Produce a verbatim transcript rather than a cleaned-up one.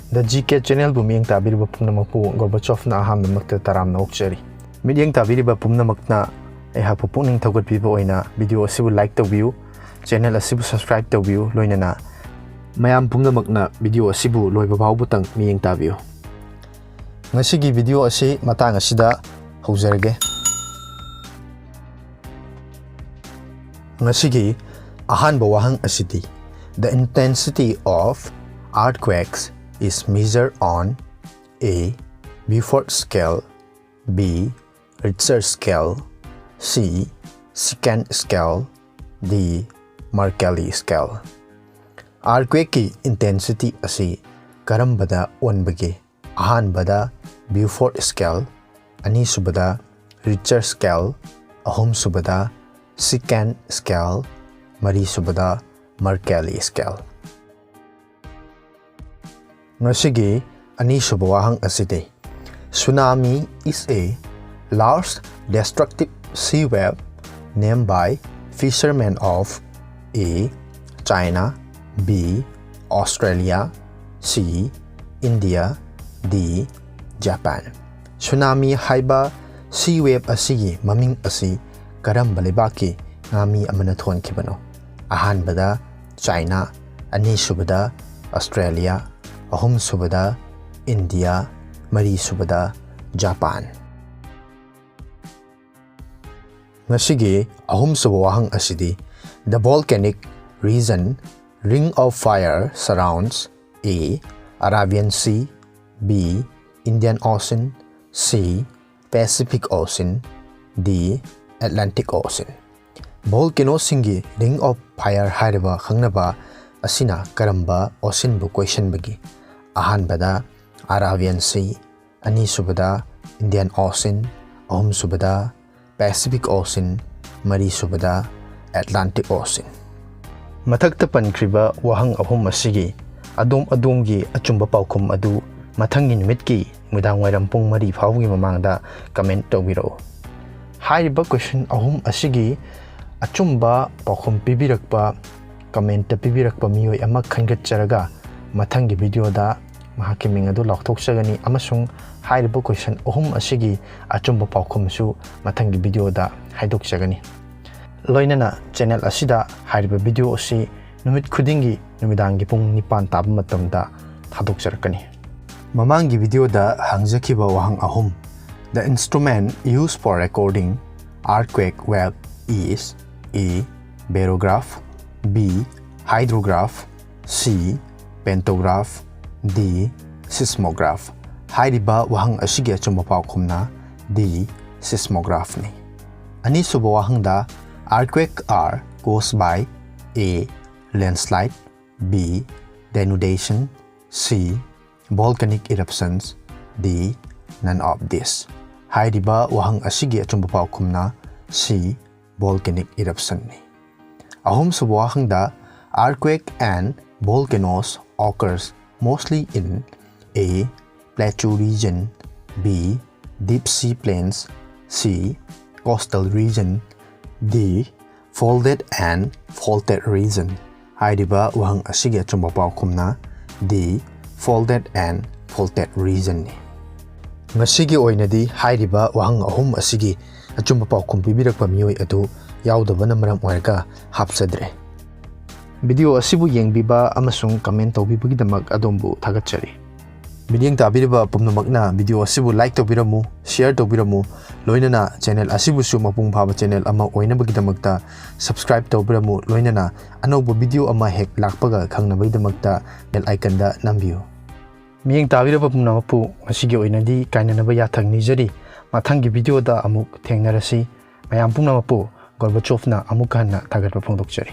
The G K Channelꯕꯨ ꯃꯤꯠꯌꯦꯡ ꯇꯥꯕꯤꯔꯤꯕ ꯄꯨꯝꯅꯃꯛꯄꯨ ꯒꯣꯔꯕꯥꯆꯣꯐꯅ ꯑꯍꯥꯟꯕꯃꯛꯇ ꯇꯔꯥꯝꯅ ꯑꯣꯛꯆꯔꯤ꯫ ꯃꯤꯠꯌꯦꯡ ꯇꯥꯕꯤꯔꯤꯕ ꯄꯨꯝꯅꯃꯛꯅ ꯑꯩꯍꯥꯛꯄꯨ ꯄꯨꯛꯅꯤꯡ ꯊꯧꯒꯠꯄꯤꯕ ꯑꯣꯏꯅ video ꯑꯁꯤꯕꯨ like ꯇꯧꯕꯤꯌꯨ, channel ꯑꯁꯤꯕꯨ subscribe ꯇꯧꯕꯤꯌꯨ, ꯂꯣꯏꯅꯅ ꯃꯌꯥꯝ ꯄꯨꯝꯅꯃꯛꯅ video ꯑꯁꯤꯕꯨ ꯂꯣꯏꯕ ꯐꯥꯎꯕꯇꯪ ꯃꯤꯠꯌꯦꯡ ꯇꯥꯕꯤꯌꯨ꯫ ꯉꯁꯤꯒꯤ video ꯑꯁꯤ ꯃꯇꯥꯡ ꯑꯁꯤꯗ ꯍꯧꯖꯔꯒꯦ꯫ ꯉꯁꯤꯒꯤ ꯑꯍꯥꯟꯕ ꯋꯥꯍꯪ ꯑꯁꯤꯗꯤ, The intensity of earthquakes is measured on A. Beaufort scale, B. Richter scale, C. Secant scale, D. Mercalli scale꯫ Earthquakeꯀꯤ intensity ꯑꯁꯤ ꯀꯔꯝꯕꯗ ꯑꯣꯟꯕꯒꯦ? ꯑꯍꯥꯟꯕꯗ Beaufort scale, ꯑꯅꯤꯁꯨꯕꯗ Richter scale, ꯑꯍꯨꯝꯁꯨꯕꯗ Secant scale, ꯃꯔꯤꯁꯨꯕꯗ Mercalli scale꯫ ꯉꯁꯤꯒꯤ ꯑꯅꯤꯁꯨꯕ ꯋꯥꯍꯪ ꯑꯁꯤꯗꯤ, Tsunami is a large destructive sea wave named by fishermen of A. China, B. Australia, C. India, D. Japan꯫ Tsunami ꯍꯥꯏꯕ sea wave ꯑꯁꯤꯒꯤ ꯃꯃꯤꯡ ꯑꯁꯤ ꯀꯔꯝꯕ ꯂꯩꯕꯥꯛꯀꯤ ꯉꯥꯃꯤ ꯑꯃꯅ ꯊꯣꯟꯈꯤꯕꯅꯣ? ꯑꯍꯥꯟꯕꯗ China, ꯑꯅꯤꯁꯨꯕꯗ Australia, ꯑꯍꯨꯝꯁꯨꯕꯗ India, ꯃꯔꯤꯁꯨꯕꯗ Japan꯫ ꯉꯁꯤꯒꯤ ꯑꯍꯨꯝꯁꯨꯕ ꯋꯥꯍꯪ ꯑꯁꯤꯗꯤ, The volcanic region Ring of Fire surrounds A. Arabian Sea, B. Indian Ocean, C. Pacific Ocean, D. Atlantic Ocean꯫ Volcanoꯁꯤꯡꯒꯤ Ring of Fire ꯍꯥꯏꯔꯤꯕ ꯈꯪꯅꯕ ꯑꯁꯤꯅ ꯀꯔꯝꯕ oceanꯕꯨ ꯀꯣꯏꯁꯤꯟꯕꯒꯦ? ꯑꯍꯥꯟꯕꯗ Arabian Sea, ꯑꯅꯤꯁꯨꯕꯗ Indian Ocean, ꯑꯍꯨꯝꯁꯨꯕꯗ Pacific Ocean, ꯃꯔꯤꯁꯨꯕꯗ Atlantic Ocean꯫ ꯃꯊꯛꯇ ꯄꯟꯈ꯭ꯔꯤꯕ ꯋꯥꯍꯪ ꯑꯍꯨꯝ ꯑꯁꯤꯒꯤ ꯑꯗꯣꯝ ꯑꯗꯣꯝꯒꯤ ꯑꯆꯨꯝꯕ ꯄꯥꯎꯈꯨꯝ ꯑꯗꯨ ꯃꯊꯪꯒꯤ ꯅꯨꯃꯤꯠꯀꯤ ꯅꯨꯃꯤꯗꯥꯡꯋꯥꯏꯔꯝ ꯄꯨꯡ ꯃꯔꯤ ꯐꯥꯎꯕꯒꯤ ꯃꯃꯥꯡꯗ comment ꯇꯧꯕꯤꯔꯛꯎ꯫ ꯍꯥꯏꯔꯤꯕ question ꯑꯍꯨꯝ ꯑꯁꯤꯒꯤ ꯑꯆꯨꯝꯕ ꯄꯥꯎꯈꯨꯝ ꯄꯤꯕꯤꯔꯛꯄ, commentꯇ ꯄꯤꯕꯤꯔꯛꯄ ꯃꯤꯑꯣꯏ ꯑꯃ ꯈꯟꯒꯠꯆꯔꯒ ꯃꯊꯪꯒꯤ videoꯗ ꯃꯍꯥꯛꯀꯤ ꯃꯤꯡ ꯑꯗꯨ ꯂꯥꯎꯊꯣꯛꯆꯒꯅꯤ ꯑꯃꯁꯨꯡ ꯍꯥꯏꯔꯤꯕ question ꯑꯍꯨꯝ ꯑꯁꯤꯒꯤ ꯑꯆꯨꯝꯕ ꯄꯥꯎꯈꯨꯝꯁꯨ ꯃꯊꯪꯒꯤ video ꯗ ꯍꯥꯏꯗꯣꯛꯆꯒꯅꯤ꯫ ꯂꯣꯏꯅꯅ channel ꯑꯁꯤꯗ ꯍꯥꯏꯔꯤꯕ video ꯑꯁꯤ ꯅꯨꯃꯤꯠ ꯈꯨꯗꯤꯡꯒꯤ ꯅꯨꯃꯤꯗꯥꯡꯒꯤ ꯄꯨꯡ ꯅꯤꯄꯥꯟ ꯇꯥꯕ ꯃꯇꯝꯗ ꯊꯥꯗꯣꯛꯆꯔꯛꯀꯅꯤ꯫ ꯃꯃꯥꯡꯒꯤ video ꯗ ꯍꯪꯖꯈꯤꯕ ꯋꯥꯍꯪ ꯑꯍꯨꯝ: The instrument used for recording earthquake wave is A. Barograph, B. Hydrograph, C. Pantograph, D. Seismograph꯫ ꯍꯥꯏꯔꯤꯕ ꯋꯥꯍꯪ ꯑꯁꯤꯒꯤ ꯑꯆꯨꯝꯕ ꯄꯥꯎꯈꯨꯝꯅ D. Seismograph ꯅꯤ꯫ ꯑꯅꯤꯁꯨꯕ ꯋꯥꯍꯪꯗ: Earthquake are caused by A. Landslide, B. Denudation, C. Volcanic eruptions, D. None of this꯫ ꯍꯥꯏꯔꯤꯕ ꯋꯥꯍꯪ ꯑꯁꯤꯒꯤ ꯑꯆꯨꯝꯕ ꯄꯥꯎꯈꯨꯝꯅ C. Volcanic eruption ꯅꯤ꯫ ꯑꯍꯨꯝꯁꯨꯕ ꯋꯥꯍꯪꯗ: Earthquake and volcanoes occurs mostly in A. Plateau region, B. Deep sea plains, C. Coastal region, D. Folded and faulted region꯫ ꯍꯥꯏꯔꯤꯕ ꯋꯥꯍꯪ ꯑꯁꯤꯒꯤ ꯑꯆꯨꯝꯕ ꯄꯥꯎꯈꯨꯝꯅ D. Folded and faulted region ꯅꯤ꯫ ꯉꯁꯤꯒꯤ ꯑꯣꯏꯅꯗꯤ ꯍꯥꯏꯔꯤꯕ ꯋꯥꯍꯪ ꯑꯍꯨꯝ ꯑꯁꯤꯒꯤ ꯑꯆꯨꯝꯕ ꯄꯥꯎꯈꯨꯝ ꯄꯤꯕꯤꯔꯛꯄ ꯃꯤꯑꯣꯏ ꯑꯗꯨ ꯌꯥꯎꯗꯕꯅ ꯃꯔꯝ ꯑꯣꯏꯔꯒ ꯍꯥꯞꯆꯗ꯭ꯔꯦ꯫ Video ꯑꯁꯤꯕꯨ ꯌꯦꯡꯕꯤꯕ ꯑꯃꯁꯨꯡ comment ꯇꯧꯕꯤꯕꯒꯤꯗꯃꯛ ꯑꯗꯣꯝꯕꯨ ꯊꯥꯒꯠꯆꯔꯤ꯫ ꯃꯤꯠꯌꯦꯡ ꯇꯥꯕꯤꯔꯤꯕ ꯄꯨꯝꯅꯃꯛꯅ video ꯑꯁꯤꯕꯨ like ꯇꯧꯕꯤꯔꯝꯃꯨ, share ꯇꯧꯕꯤꯔꯝꯃꯨ, ꯂꯣꯏꯅꯅ channel ꯑꯁꯤꯕꯨꯁꯨ ꯃꯄꯨꯡ ꯐꯥꯕ channel ꯑꯃ ꯑꯣꯏꯅꯕꯒꯤꯗꯃꯛꯇ subscribe ꯇꯧꯕꯤꯔꯝꯃꯨ, ꯂꯣꯏꯅꯅ ꯑꯅꯧꯕ video ꯑꯃ ꯍꯦꯛ ꯂꯥꯛꯄꯒ ꯈꯪꯅꯕꯒꯤꯗꯃꯛꯇ bell icon ꯗ ꯅꯝꯕꯤꯌꯨ꯫ ꯃꯤꯠꯌꯦꯡ ꯇꯥꯕꯤꯔꯕ ꯄꯨꯝꯅꯃꯛꯄꯨ ꯉꯁꯤꯒꯤ ꯑꯣꯏꯅꯗꯤ ꯀꯥꯏꯅꯅꯕ ꯌꯥꯊꯪ ꯅꯤꯖꯔꯤ꯫ ꯃꯊꯪꯒꯤ video ꯗ ꯑꯃꯨꯛ ꯊꯦꯡꯅꯔꯁꯤ꯫ ꯃꯌꯥꯝ ꯄꯨꯝꯅꯃꯛꯄꯨ ꯒꯣꯔꯕꯥꯆꯣꯚꯅ ꯑꯃꯨꯛ ꯍꯟꯅ ꯊꯥꯒꯠꯄ ꯐꯣꯡꯗꯣꯛꯆꯔꯤ꯫